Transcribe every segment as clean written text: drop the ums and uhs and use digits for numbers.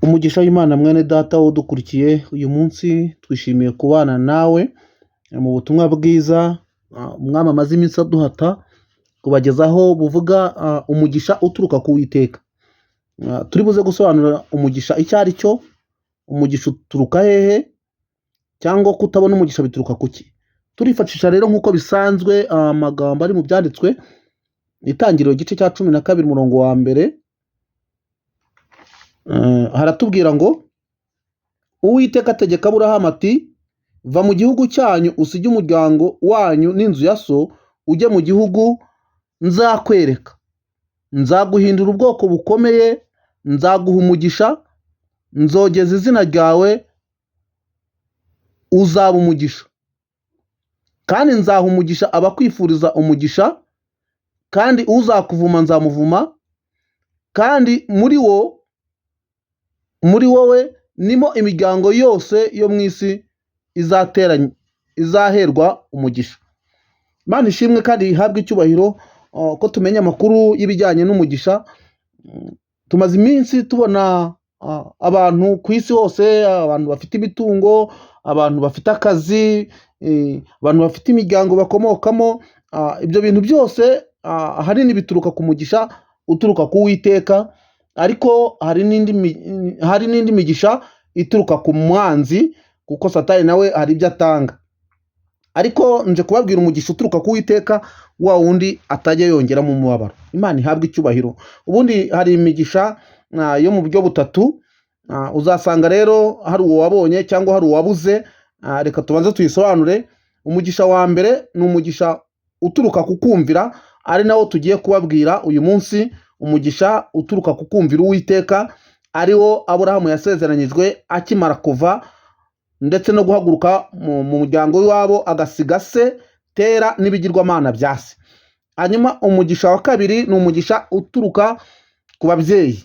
Umugisha w'Imana mwene data udukurikiye uyu munsi, twishimiye kubana nawe mu butumwa bwiza umwami amaze iminsi aduhata kubagezaho, buvuga umugisha uturuka ku Uwiteka. Turi buze gusobanura umugisha icyo ari cyo, umugisha uturuka hehe, cyangwa kutabona umugisha bituruka kuki. Turifashisha rero nk'uko bisanzwe amagambo ari mu byanditswe, Itangiriro igice cya 12 umurongo wa mbere, haratubwira ngo Uwiteka ategeka Aburahamu ati: va mu gihugu cyanyu usige umuryango wanyu n'inzu ya so, ujye mu gihugu nzakwereka, nzaguhindura ubwoko bukomeye, nzaguha umugisha, nzogeza izina ryawe, uzaba umugisha, kandi nzaha umugisha abakwifuriza umugisha, kandi uzakuvuma nzamuvuma, kandi muri wowe nimo imiryango yose yo mu isi izaherwa umugisha. Imana ishimwe kandi ihabwe icyubahiro, ko tumenya amakuru y'ibijyanye n'umugisha. Tumaze iminsi tubona abantu ku isi hose, abantu bafite imitungo, abantu bafite akazi, abantu bafite imiryango bakomokamo, ibyo bintu byose ahanini bituruka ku mugisha uturuka ku Uwiteka, ariko hari n'indi migisha ituruka ku mwanzi, kuko Satani nawe hari ibyo atanga. Ariko nje kubabwira umugisha uturuka ku Uwiteka, wa wundi atajya yongeramo umubabaro. Imana ihabwe icyubahiro. Ubundi hari imigisha yo mu buryo butatu, uzasanga rero hari uwo wabonye cyangwa hari uwabuze. Reka tubanze tuyisobanure. Umugisha wa mbere ni umugisha uturuka ku kumvira, ari nawo tugiye kubabwira uyu munsi. Umugisha uturuka ku kumvira Uwiteka, ari wo Aburahamu yasezeranyijwe akimara kuva ndetse no guhaguruka mu muryango w'iwabo, agasiga se Tera n'ibigirwamana bya se. Hanyuma umugisha wa kabiri ni umugisha uturuka ku babyeyi.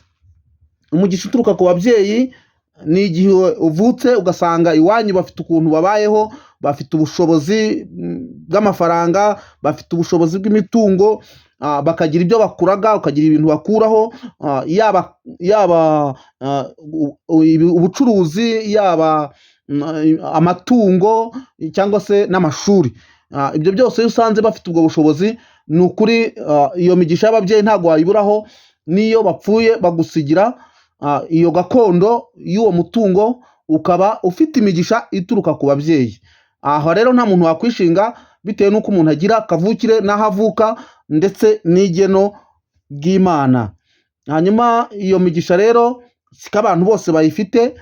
Umugisha uturuka ku babyeyi ni igihe uvutse ugasanga iwanyu bafite ukuntu babayeho, bafite ubushobozi bw'amafaranga, bafite ubushobozi bw'imitungo, bakagira ibyo bakuraga, ukagira ibintu bakuraho, yaba ubucuruzi, yaba amatungo cyangwa se n'amashuri. Ibyo byose iyo usanze bafite ubwo bushobozi, ni ukuri iyo migisha y'ababyeyi ntabwo wayiburaho. N'iyo bapfuye bagusigira iyo gakondo y'uwo mutungo, ukaba ufite imigisha ituruka ku babyeyi. Aho rero nta muntu wakwishinga, bitewe n'uko umuntu agira kavukire n'aho avuka ndetse n'igeno ry'Imana. Hanyuma iyo migisha rero siko abantu bose bayifite,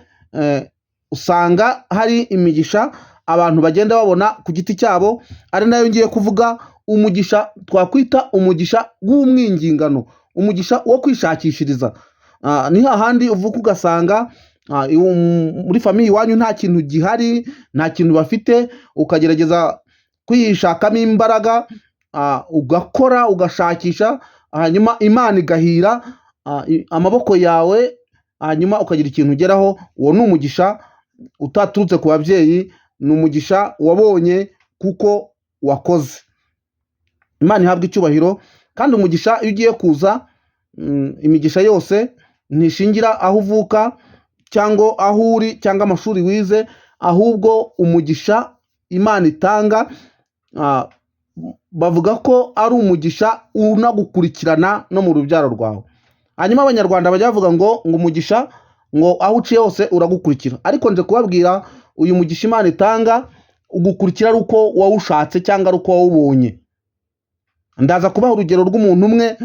usanga hari imigisha abantu bagenda babona ku giti cyabo, ari nayo ngiye kuvuga, umugisha twakwita umugisha w'umwingingano, umugisha wo kwishakishiriza. Ni hahandi uvuka ugasanga muri famille iwanyu nta kintu gihari, nta kintu bafite, ukagerageza kwishakamo imbaraga, ugakora, ugashakisha, hanyuma Imana igahira amaboko yawe, hanyuma ukagira ikintu ugeraho. Uwo ni umugisha utaturutse ku babyeyi, ni umugisha wabonye kuko wakoze. Imana ihabwa icyubahiro. Kandi umugisha iyo ugiye kuza, imigisha yose ntishingira aho uvuka cyangwa aho uri cyangwa amashuri wize, ahubwo umugisha Imana itanga, bavuga ko ari umugisha unagukurikirana no mu rubyaro rwawe. Hanyuma abanyarwanda bajya bavuga ngo umugisha ngo aho uciye hose uragukurikira, ariko nje kubabwira uyu mugisha Imana itanga ugukurikira ari uko wawushatse cyangwa ari uko wawubonye. Ndaza kubaha urugero rw'umuntu umwe,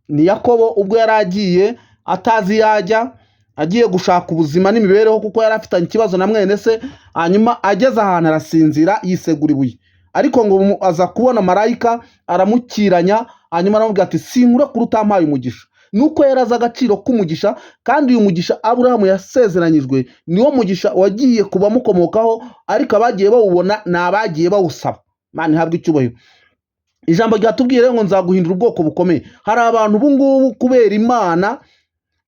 ni Yakobo. Ubwo yari agiye atazi iyo ajya, agiye gushaka ubuzima n'imibereho kuko yari afitanye ikibazo na mwene se, hanyuma ageze ahantu arasinzira yisegura ibuye, ariko ngo aza kubona marayika aramukiranya, hanyuma aramubwira ati sinkura kure utampaye umugisha. Nuko yari azi agaciro k'umugisha, kandi uyu mugisha Aburahamu yasezeranyijwe niwo mugisha wagiye kubamukomokaho, ariko abagiye bawubona ni abagiye bawusaba. Imana ihabwe icyubahiro. Ijambo ryatubwiye rero ngo nzaguhindura ubwoko bukomeye. Hari abantu ubu ngubu kubera Imana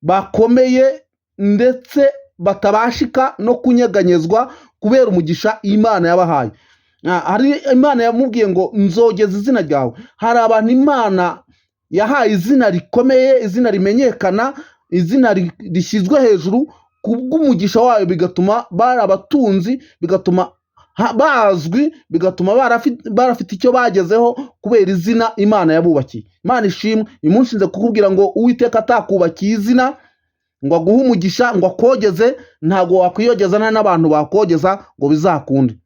bakomeye ndetse batabashika no kunyeganyezwa kubera umugisha Imana yabahaye. Hari Imana yamubwiye ngo nzogeza izina ryawe. Hari abantu Imana yahaye izina rikomeye, izina rimenyekana, izina rishyizwe hejuru Kubw'umugisha wayo bigatuma bari abatunzi, bigatuma bazwi, bigatuma barafite icyo bagezeho kubera izina Imana yabubakiye. Imana ishimwe. Uyu munsi nze kukubwira ngo Uwiteka atakubakiye izina ngo aguhe umugisha, ngo akogeze, ntabwo wakwiyogeza nta n'abantu bakogeza ngo bizakunde.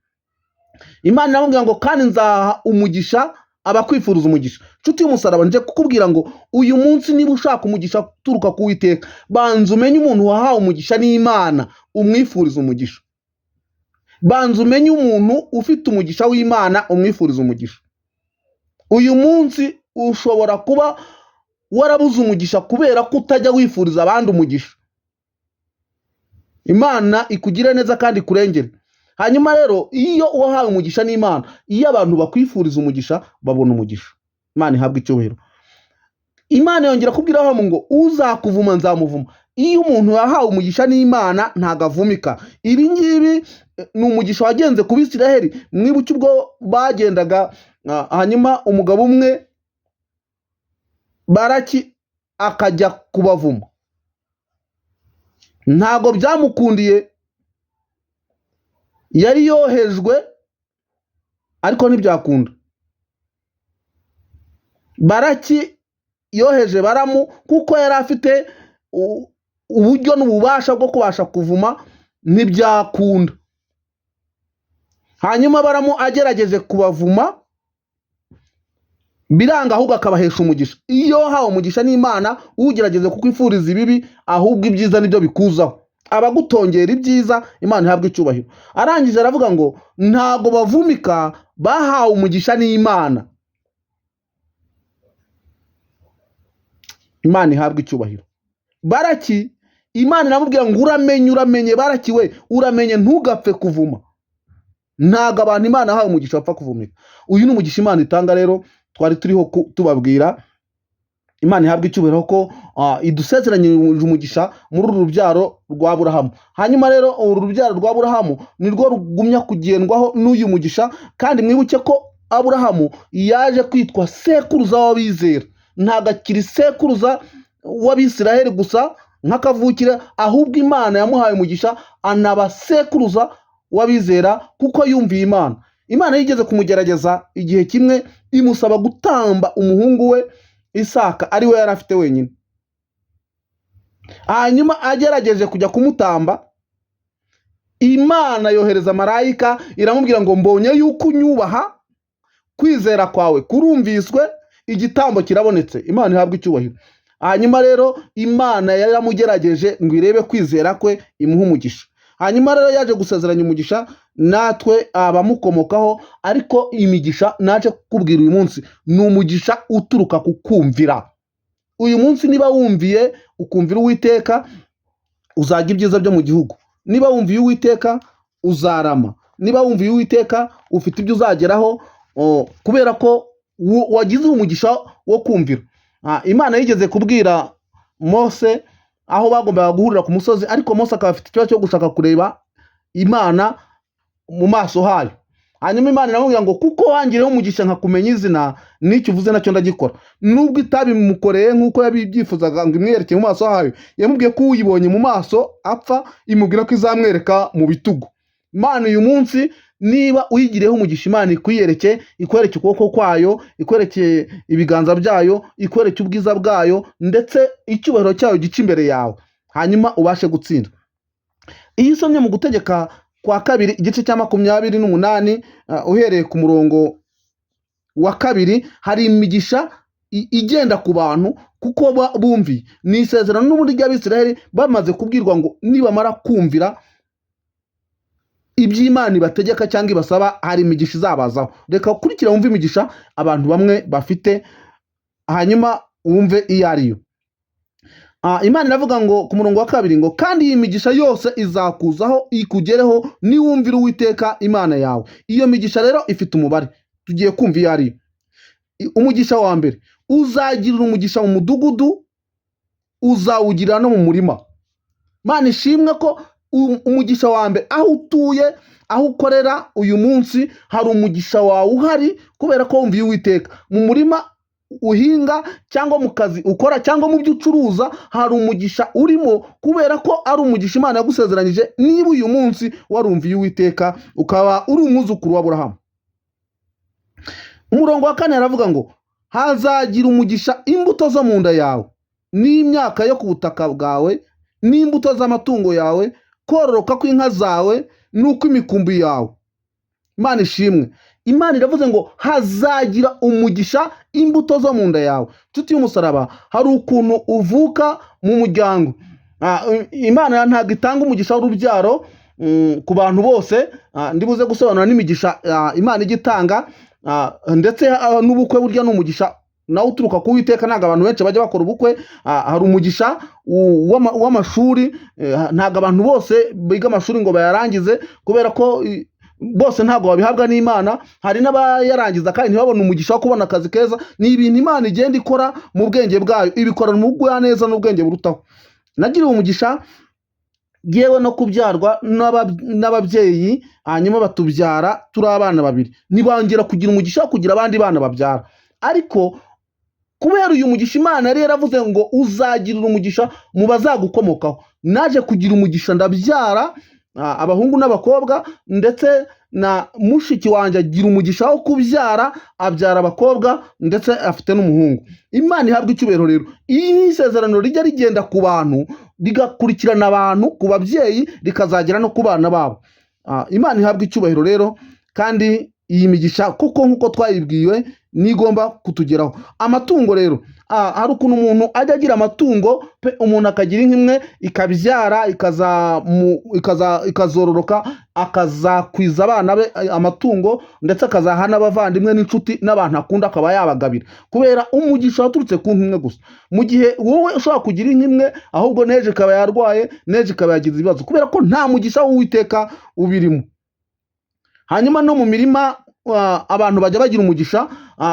Imana iramubwira ngo kandi nzaha umugisha abakwifuriza umugisha. Nshuti y'umusaraba, nje kukubwira ngo uyu munsi niba ushaka umugisha uturuka ku Uwiteka, banza umenye umuntu wahawe umugisha n'Imana, umwifuriza umugisha. Banza umenye umuntu ufite umugisha w'Imana, umwifuriza umugisha. Uyu munsi ushobora kuba warabuze umugisha kubera ko utajya wifuriza abandi umugisha. Imana ikugire neza kandi ikurengere. Hanyuma rero iyo wahawe umugisha n'Imana, iyo abantu bakwifuriza umugisha babona umugisha. Imana ihabwa icyubahiro. Imana yongera kubwira Aburahamu ngo uzakuvuma nzamuvuma. Iyo umuntu yahawe umugisha n'Imana ntago avumika. Ibi ngibi ni umugisha wagenze ku Bisiraheli. Mwibuke ubwo bagendaga, hanyuma umugabo umwe Baraki akajya kubavuma, ntago byamukundiye, yari yohejwe ariko ntibyakunda. Baraki yoheje Baramu kuko yari afite uburyo n'ububasha bwo kubasha kuvuma, ntibyakunda. Hanyuma Baramu agerageje kubavuma biranga, ahubwo akabahesha umugisha. Iyo wahawe umugisha n'Imana, ugerageze kukwifuriza ibibi, ahubwo ibyiza nibyo bikuzaho, abagutongera ibyiza. Imana ihabwa icyubahiro. Arangije aravuga ngo ntago bavumika, bahawe umugisha n'Imana. Imana ihabwa icyubahiro. Baraki, Imana iramubwira ngo uramenye, uramenye Baraki we, uramenye ntugapfe kuvuma. Ntago abantu Imana yahawe umugisha bapfa kuvumika. Uyu ni umugisha Imana itanga. Rero twari turiho tubabwira, Imana ihabwa icyubahiro ko idusezeranyije umugisha muri uru rubyaro rwa Aburahamu. Hanyuma rero uru rubyaro rwa Aburahamu nirwo rugumya kugendwaho n'uyu mugisha. Kandi mwibuke ko Aburahamu yaje kwitwa sekuruza w'abizera, ntabwo akiri sekuruza w'Abisiraheli gusa nk'akavukire, ahubwo Imana yamuhaye umugisha anaba sekuruza w'abizera kuko yumviye Imana. Imana yigeze kumugerageza igihe kimwe, imusaba gutamba umuhungu we Isaka, ari we yari afite wenyine. Hanyuma agerageje kujya kumutamba, Imana yohereza marayika iramubwira ngo mbonye yuko unyubaha, kwizera kwawe kurumviswe, igitambo kirabonetse. Imana ihabwe icyubahiro. Hanyuma rero Imana yaramugerageje ngo irebe kwizera kwe, imuhe umugisha. Hanyuma rero yaje gusezeranya umugisha natwe abamukomokaho, ariko imigisha naje kukubwira uyu munsi ni umugisha uturuka ku kumvira. Uyu munsi niba wumviye ukumvira Uwiteka, uzajya ibyiza byo mu gihugu. Niba wumviye Uwiteka uzarama. Niba wumviye Uwiteka ufite ibyo uzageraho, kubera ko wagize umugisha wo kumvira. Imana yigeze kubwira Mose aho bagombaga guhurira ku musozi, ariko Mose akaba afite ikibazo cyo gushaka kureba Imana mu maso hayo. Hanyuma Imana iramubwira ngo kuko wangiriyeho umugisha nkakumenya izina, n'icyo uvuze nacyo ndagikora. Nubwo itabimukoreye nk'uko yabibyifuzaga ngo imwereke mu maso hayo, yamubwiye ko uyibonye mu maso apfa, imubwira ko izamwereka mu bitugu. Imana uyu munsi niba uyigiriyeho umugisha, Imana ikwiyereke, ikwereke ukuboko kwayo, ikwereke ibiganza byayo, ikwereke ubwiza bwayo, ndetse icyubahiro cyayo gice imbere yawe, hanyuma ubashe gutsinda. Iyo usomye mu Gutegeka kwa Kabiri igice cya 28, uhereye ku murongo wa 2, hari imigisha igenda ku bantu kuko bumviye. Ni isezerano n'ubundi ry'Abisiraheli bamaze kubwirwa ngo nibamara kumvira iby'Imana ibategeka cyangwa ibasaba, hari imigisha izabazaho. Reka ukurikire wumve imigisha abantu bamwe bafite, hanyuma wumve iyo ariyo. Imana iravuga ngo ku murongo wa 2 ngo kandi iyi migisha yose izakuzaho ikugereho niwumvira Uwiteka Imana yawe. Iyo migisha rero ifite umubare, tugiye kumva iyo ariyo. Umugisha wa mbere, uzagirira umugisha mu mudugudu, uzawugirira no mu murima. Imana ishimwe ko umugisha wa mbere aho utuye, aho ukorera uyu munsi, hari umugisha wawe uhari kubera ko wumviye Uwiteka. Mu murima uhinga cyangwa mu kazi ukora cyangwa mu byo ucuruza, hari umugisha urimo, kubera ko ari umugisha Imana yagusezeranyije. Niba uyu munsi warumviye Uwiteka ukaba uri umwuzukuru w'Aburahamu. Umurongo wa 4 aravuga ngo hazagira umugisha imbuto zo mu nda yawe n'imyaka yo ku butaka bwawe n'imbuto z'amatungo yawe, kororoka kw'inka zawe n'ukw'imikumbi yawe. Imana ishimwe. Imana iravuze ngo hazagira umugisha imbuto zo mu nda yawe. Nshuti y'umusaraba, hari ukuntu uvuka mu muryango. Imana ntabwo itanga umugisha w'urubyaro ku bantu bose. Ndibuze gusobanura n'imigisha Imana ijya itanga, ndetse n'ubukwe burya ni umugisha nawe uturuka ku Uwiteka. Ntabwo abantu benshi bajya bakora ubukwe. Hari umugisha w'amashuri, ntabwo abantu bose biga amashuri ngo bayarangize, kubera ko bose ntabwo babihabwa n'Imana. Hari n'abayarangiza kandi ntibabone umugisha wo kubona akazi keza. Ni ibintu Imana igenda ikora mu bwenge bwayo, ibikorana ubugwaneza n'ubwenge burutaho. Nagiriwe umugisha yewe no kubyarwa n'ababyeyi, hanyuma batubyara turi abana babiri, ntibongera kugira umugisha wo kugira abandi bana babyara. Ariko kubera uyu mugisha Imana yari yaravuze ngo uzagirira umugisha mu bazagukomokaho, naje kugira umugisha ndabyara abahungu n'abakobwa, ndetse na mushiki wanjye agira umugisha wo kubyara, abyara abakobwa ndetse afite n'umuhungu. Imana ihabwa icyubahiro. Rero iyi ni isezerano rijya rigenda ku bantu, rigakurikirana abantu ku babyeyi, rikazagera no ku bana babo. Imana ihabwa icyubahiro rero, kandi iyi migisha kuko nk'uko twayibwiwe nigomba kutugeraho. Amatungo rero, hari ukuntu umuntu ajya agira amatungo pe, umuntu akagira inka imwe ikabyara, ikazororoka, akazakwiza abana be amatungo, ndetse akazaha n'abavandimwe n'inshuti n'abantu akunda, akaba yabagabira kubera umugisha waturutse ku nka imwe gusa. Mu gihe wowe ushobora kugira inka imwe, ahubwo n'ejo ikaba yarwaye, n'ejo ikaba yagize ibibazo, kubera ko nta mugisha w'Uwiteka ubirimo. Hanyuma no mu mirima, abantu bajya bagira umugisha,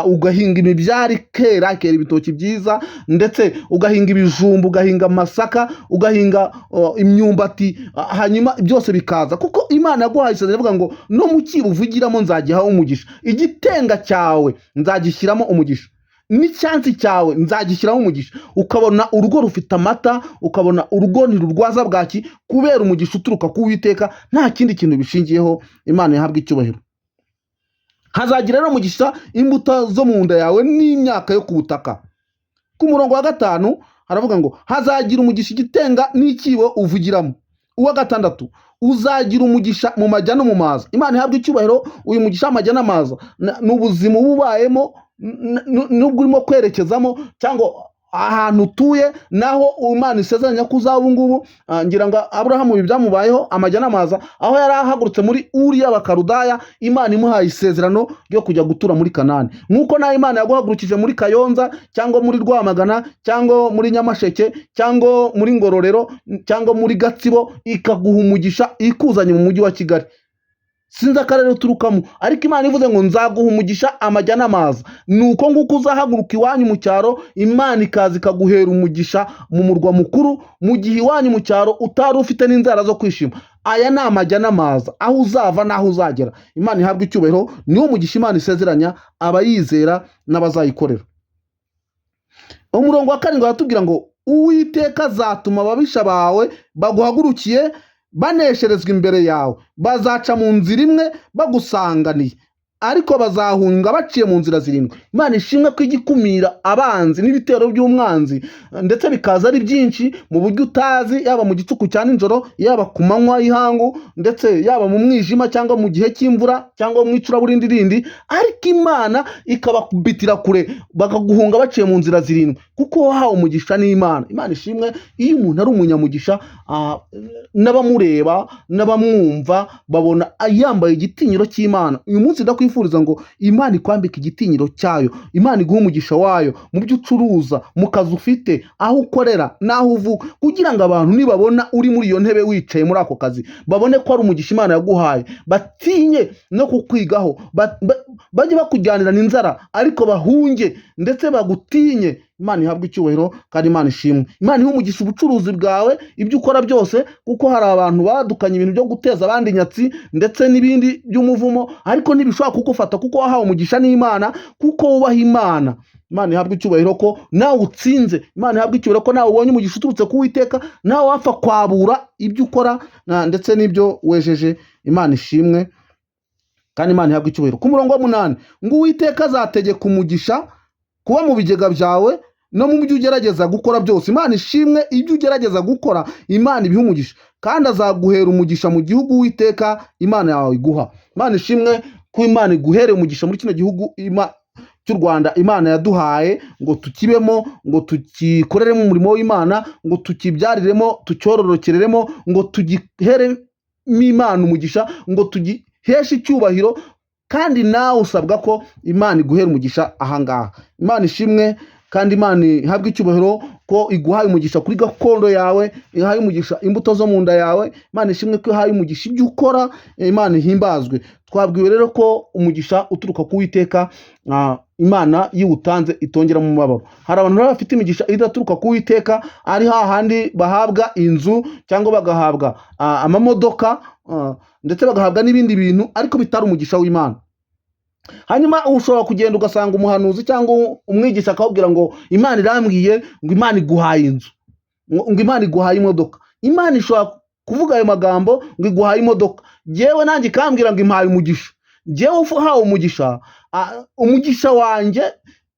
ugahinga imibyari ikera, ikera ibitoki byiza, ndetse ugahinga ibijumba, ugahinga amasaka, ugahinga imyumbati, hanyuma byose bikaza, kuko Imana yaguhaye isezerano ivuga ngo no mu cyibo uvugiramo nzagihaho umugisha, igitenga cyawe nzagishyiramo umugisha, n'icyansi cyawe nzagishyiramo umugisha. Ukabona urugo rufite amata, ukabona urugo ntirurwaza bwaki, kubera umugisha uturuka ku Uwiteka, nta kindi kintu bishingiyeho. Imana ihabwa icyubahiro. Hazagira rero umugisha imbuto zo mu nda yawe n'imyaka yo ku butaka. Ku murongo wa 5 haravuga ngo hazagira umugisha igitenga n'icyibo uvugiramo. Uwa 6, uzagira umugisha mu majya no mu maza. Imana ihabwa icyubahiro. Uyu mugisha w'amajya n'amaza ni ubuzima uba ubayemo, nubwo urimo kwerekezamo cyangwa ahantu utuye, naho Imana isezeranya ko uzaba ubu ngubu. Ngira ngo Aburahamu ibi byamubayeho, amajya n'amaza, aho yari ahagurutse muri Uri y'Abakarudaya, Imana imuhaye isezerano ryo kujya gutura muri Kanani. Nk'uko nawe Imana yaguhagurukije muri Kayonza cyangwa muri Rwamagana cyangwa muri Nyamasheke cyangwa muri Ngororero cyangwa muri Gatsibo, ikaguha umugisha ikuzanye mu mujyi wa Kigali. Sinzi akarere uturukamo, ariko Imana ivuze ngo nzaguha umugisha amajya n'amaza, ni uko nguko uzahaguruka iwanyu mu cyaro, Imana ikaza ikaguhera umugisha mu murwa mukuru, mu gihe iwanyu mu cyaro utari ufite n'inzara zo kwishima. Aya ni amajya n'amaza, aho uzava n'aho uzagera. Imana ihabwa icyubahiro. Niwo mugisha Imana isezeranya abayizera n'abazayikorera. Umurongo wa 7 baratubwira ngo Uwiteka azatuma ababisha bawe baguhagurukiye banesherezwa imbere yawe, bazaca mu nzira imwe bagusanganiye, ariko bazahunga baciye mu nzira zirindwi. Imana ishimwe ko ijya ikumira abanzi n'ibitero by'umwanzi, ndetse bikaza ari byinshi mu buryo utazi, yaba mu gicuku cya nijoro, yaba ku manywa y'ihangu, ndetse yaba mu mwijima cyangwa mu gihe cy'imvura cyangwa mu icuraburindi rindi, ariko Imana ikabakubitira kure, bakaguhunga baciye mu nzira zirindwi, kuko wahawe umugisha n'Imana. Imana ishimwe. Iyo umuntu ari umunyamugisha, n'abamureba n'abamwumva babona yambaye igitinyiro cy'Imana. Uyu munsi ndakwifuriza ngo Imana ikwambike igitinyiro cyayo, Imana iguhe umugisha wayo mu byo ucuruza, mu kazi ufite, aho ukorera n'aho uvuka, kugira ngo abantu nibabona uri muri iyo ntebe wicaye muri ako kazi, babone ko ari umugisha Imana yaguhaye, batinye no kukwigaho, bajye bakujyanirana inzara ariko bahunge ndetse bagutinye. Imana ihabwe icyubahiro kandi Imana ishimwe. Imana ihe umugisha ubucuruzi bwawe, ibyo ukora byose, kuko hari abantu badukanye ibintu byo guteza abandi inyatsi ndetse n'ibindi by'umuvumo, ariko ntibishobora kugufata kuko wahawe umugisha n'Imana, kuko wubaha Imana. Imana ihabwe icyubahiro ko nawe utsinze. Imana ihabwe icyubahiro ko nawe ubonye umugisha uturutse ku Uwiteka, nawe wapfa kwabura ibyo ukora ndetse n'ibyo wejeje. Imana ishimwe kandi Imana ihabwe icyubahiro. Ku murongo wa 8 ngo: "Uwiteka azategeka umugisha kuba mu bigega byawe no mu byo ugerageza gukora byose." Imana ishimwe, ibyo ugerageza gukora Imana ibiha umugisha, kandi azaguhera umugisha mu gihugu Uwiteka Imana yawe iguha. Imana ishimwe ko Imana iguhereye umugisha muri kino gihugu cy'u Rwanda Imana yaduhaye ngo tukibemo, ngo tugikoreremo umurimo w'Imana, ngo tukibyariremo, tucyororokereremo, ngo tugiheremo Imana umugisha, ngo tugiheshe icyubahiro. Kandi nawe usabwa ko Imana iguhera umugisha ahangaha. Imana ishimwe kandi Imana ihabwe icyubahiro ko iguhaye umugisha kuri gakondo yawe, ihaye umugisha imbuto zo mu nda yawe. Imana ishimwe ko ihaye umugisha ibyo ukora. Imana ihimbazwe. Twabwiwe rero ko umugisha uturuka ku Uwiteka, Imana yiwutanze itongeramo umubabaro. Hari abantu rero bafite imigisha idaturuka ku Uwiteka, ari hahandi bahabwa inzu cyangwa bagahabwa amamodoka, ndetse bagahabwa n'ibindi bintu, ariko bitari umugisha w'Imana. Hanyuma ushobora kugenda ugasanga umuhanuzi cyangwa umwigisha akakubwira ngo Imana irambwiye ngo Imana iguhaye inzu, ngo Imana iguhaye imodoka. Imana ishobora kuvuga ayo magambo ngo iguhaye imodoka, jyewe nanjye ikambwira ngo impaye umugisha. Jyewe uhawe umugisha, umugisha wanjye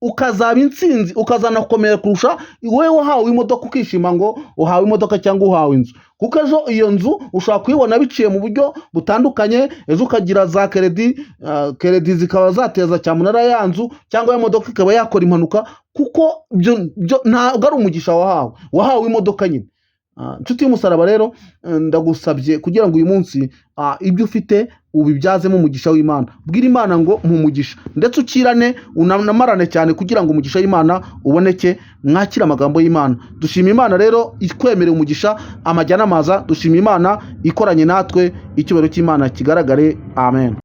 ukazaba intsinzi, ukazanakomera kurusha wowe wahawe imodoka, ukishima ngo uhawe imodoka cyangwa uhawe inzu. Kuko ejo iyo nzu ushobora kuyibona biciye mu buryo butandukanye, ejo ukagira za crédit, crédit zikaba zateza cyamunara ya nzu, cyangwa ya modoka ikaba yakora impanuka, kuko byo ntabwo ari umugisha wahawe, wahawe imodoka nyine. Inshuti y'umusaraba rero, ndagusabye kugira ngo uyu munsi ibyo ufite ubibyazemo umugisha w'Imana. Bwira Imana ngo mu mugisha, ndetse ukirane unamarane cyane kugira ngo umugisha w'Imana uboneke. Mwakire amagambo y'Imana. Dushima Imana rero ikwemerera umugisha amajya n'amaza. Dushima Imana ikoranye natwe. Icyubahiro cy'Imana kigaragare. Amen.